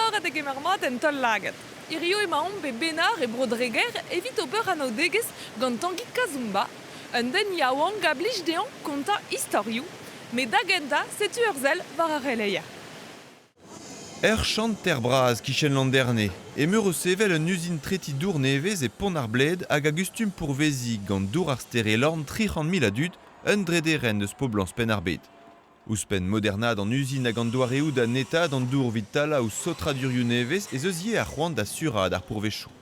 deoc'h ha degemer mat en Taol-Lagad. Hirio emaomp e Benac'h e Bro-Dreger evit ober anaoudegezh gant Tangi Kazumba, un den yaouank a blij dezhañ kontañ istorioù, met da gentañ setu ur sell war ar c'heleier. Er chanter bras 'kichen Landerne emeur o sevel un uzin tretiñ dour nevez e Pont-ar-Bled hag a gustum pourveziñ gant dour ar stêr Elorn 300 000 a dud, un drederenn eus poblañs Penn-ar-Bed. Ouzhpenn modernaat an uzin hag an doareoù da netaat an dour evit talañ ouzh saotradurioù nevez ez eus ivez ar c'hoant da suraat ar pourvezhioù.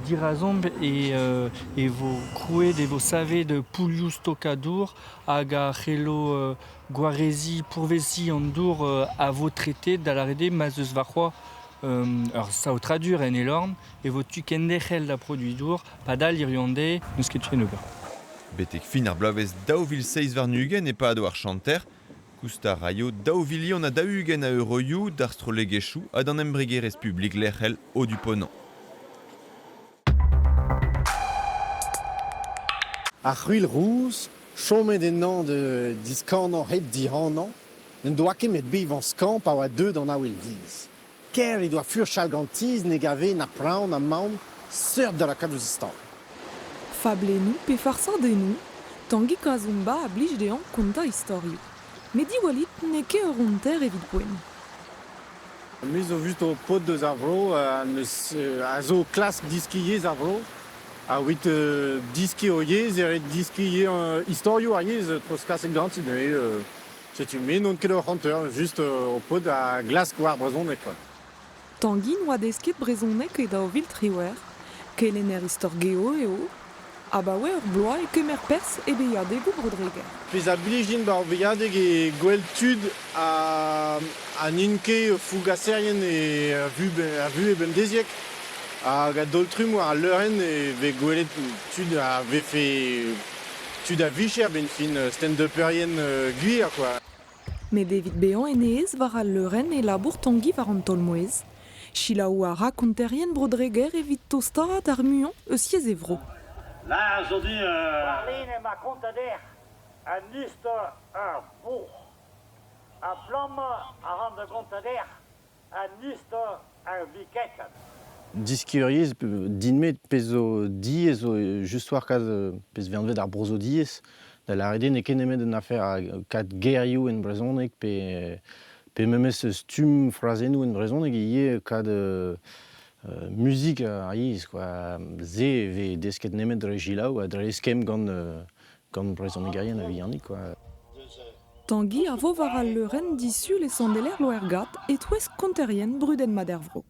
Dirazomp e, e vo krouet, e vo savet poullioù stokañ dour hag a c'hello gwareziñ, pourveziñ an dour a vo tretet, da lâret eo ma'z eus warc'hoazh ur saotradur en Elorn e vo tu kenderc'hel da produiñ dour padal hiziv an deiz n'eus ket tu en ober. Betek fin ar bloavezh 2027 e pado ar chanter. Koustañ a raio daou vilion ha daou-ugent a euroioù d'ar strollegezhioù ha d'an embregerezh publik lec'hel Oduponan. Ar c'hwil rous, chomet ennañ da diskanañ hep dihanañ, n'en doa ket met bevañ skañv pa oa deuet an avel viz. Kaer he doa furchal gant tizh ne gave na preñv na maon seurt da lakaat ouzh e stal. Fablennoù pe farsadennoù, Tangi Kazumba a blij dezhañ kontañ istorioù. Met diwallit n'eo ket ur ronter evit poent. Me zo just o paotr deus ar vro neus a zo klask diskiñ yezh ar vro. Ha evit diskiñ o yezh e ret diskiñ istorioù ar yezh treuzkaset ganti neuze. Setu me n'on ket ur c'honter, just o paotr a glask war brezhoneg quoi. Tangi 'noa desket brezhoneg e 2018, kelenner istor geo eo. Abaoe ur bloaz e kemer perzh e beilhadegoù Bro-Dreger. Pezh a blij din 'ba 'r veilhadeg eo gwell tud ha ha n'int ket fougaserien e a vuhez bemdeziek hag a-daol-trumm war al leurenn e vez gwelet tud a vefe Tud a vicher 'benn fin stand-uperien gwir quoi. Met evit bezañ en aez war al leurenn e labour Tangi war an taol-mouezh. Selaou a ra konterien Bro-Dreger evit tostaat ar muiañ eus yezh e vro. Là, zo dit... Warlene emañ kontader an istor ur vourc'h. Ha flammañ a ran da gontader an istor ar vikeken. Diskiuriezh din-me pezh zo diaes zo just war kalz pezh vez anvet ar brozodiezh da lâret eo n'eo ket nemet un afer a kad gerioù en brezhoneg pe pe memes stumm frazennoù en brezhoneg ivez kad muzik ar yezh quoi. Se e vez desket nemet dre selaou ha dre eskemm gant gant brezhonegerien a-vihanik quoi. Tangi a vo war al leurenn disul e Sant-Eler-Louergad e-touesk konterien brudet mat er vro.